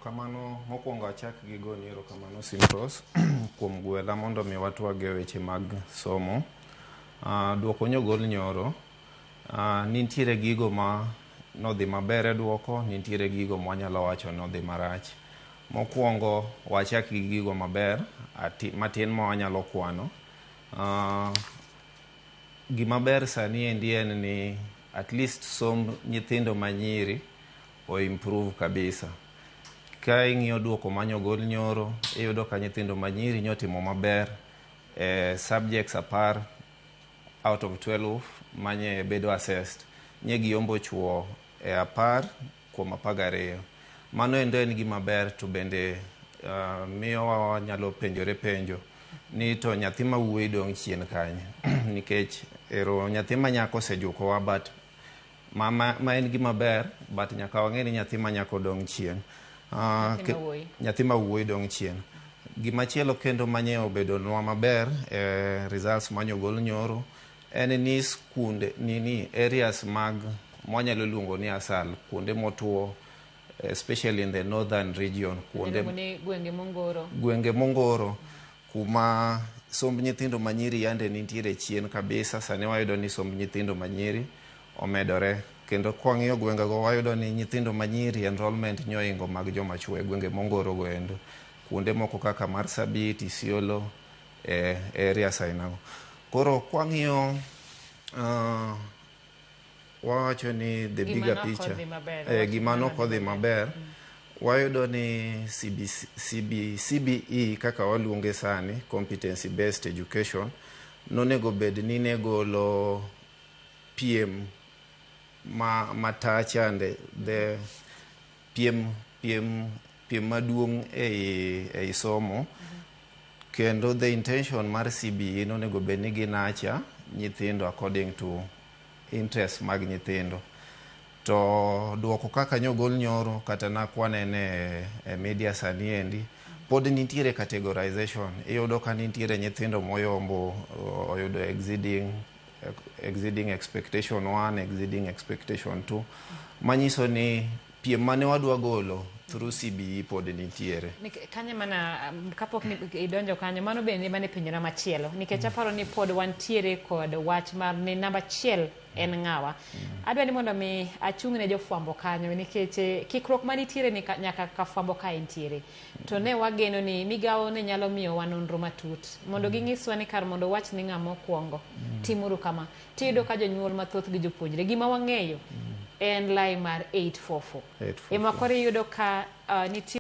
Kamano mokwongo achak gi goni erokamano Simrose kuom gwela mondo mi watwag e weche mag somo. Duoko nyogol nyoro, nitiere gigo ma nodhi maber e duoko, nitiere gigo mwanyalo wacho nodhi marach. Mokwongo wachak gi gigo maber matin ma wanyalo kwano. Gima ber sani endi en ni at least somb nyithindo manyiri o improve kabisa. Ka ing'iyo duoko manyogol nyoro, iyudo ka nyithindo manyiri nyotimo maber e subjects 10 out of 12 manye bedo assessed. Nye giyombo chuo e 10 kuom 12. Mano endo en gima ber to bende miyo wanyalo penjore penjo ni to nyathi ma wuoyi dong' chien kanye nikech ero nyathi ma nyako osejukowa but ma en gima ber but nyaka wang'e ni nyathi ma nyako dong' chien. Nyathi ma wuoyi. Nyathi ma wuoyi dong' chien. Gimachielo kendo manye obedonwa maber e results manyogol nyoro en ni skunde nini areas mag mwanyalo luongo ni asal kuonde motuo, especially in the northern region, kuonde Iluongo ni gwenge mongoro. Gwenge mongoro kuma somb nyithindo manyiri yande nitiere chien kabisa, sani wayudo ni somb nyithindo manyiri omedore kendo kwang'iyo gwengego wayudo ni nyithindo manyiri enrollment nyoingo mag joma chuo e gwenge mongoro go endo kuonde moko kaka Marsabit, Isiolo e areas ainago. Koro kwang'iyo wawacho ni the Gima bigger nok picture odhi maber, gima mano nok odhi maber, wayudo ni CBC, CB, CBE kaka waluonge sani, competency based education, nonego bed ni ne golo piem ma matachande the piem maduong' ei somo kendo the intention mar CBE nonego bed ni ginacha nyithindo according to interest mag nyithindo. To duoko kaka nyogol nyoro kata nakwanene e media sani endi pod nitiere categorization. Iyudo ka nitiere nyithindo moyombo oyudo exceeding expectation 1, exceeding expectation 2, manyiso ni piem mane wadwa golo through CBE pod nitiere. Kanyo mana kapok ni idonjo kanyo, mano bende mane penjona machielo nikech aparo ni pod wantiere kod wach mar ni namba achiel en ng'awa. Adwa ni mondo mi achung' ne jofwambo kanyo nikech kikruok manitiere ni nyaka ka fwambo ka entiere to ne wageno ni migawo ne nyalo miyowa nonro matut mondo ging'iswa ni kar mondo wach ni ng'ama okwongo timuru kama tiyudo ka jonyuol mathoth gi jopuonjre gima wang'eyo en lai mar 844 844. Ema koro iyudo ka nitie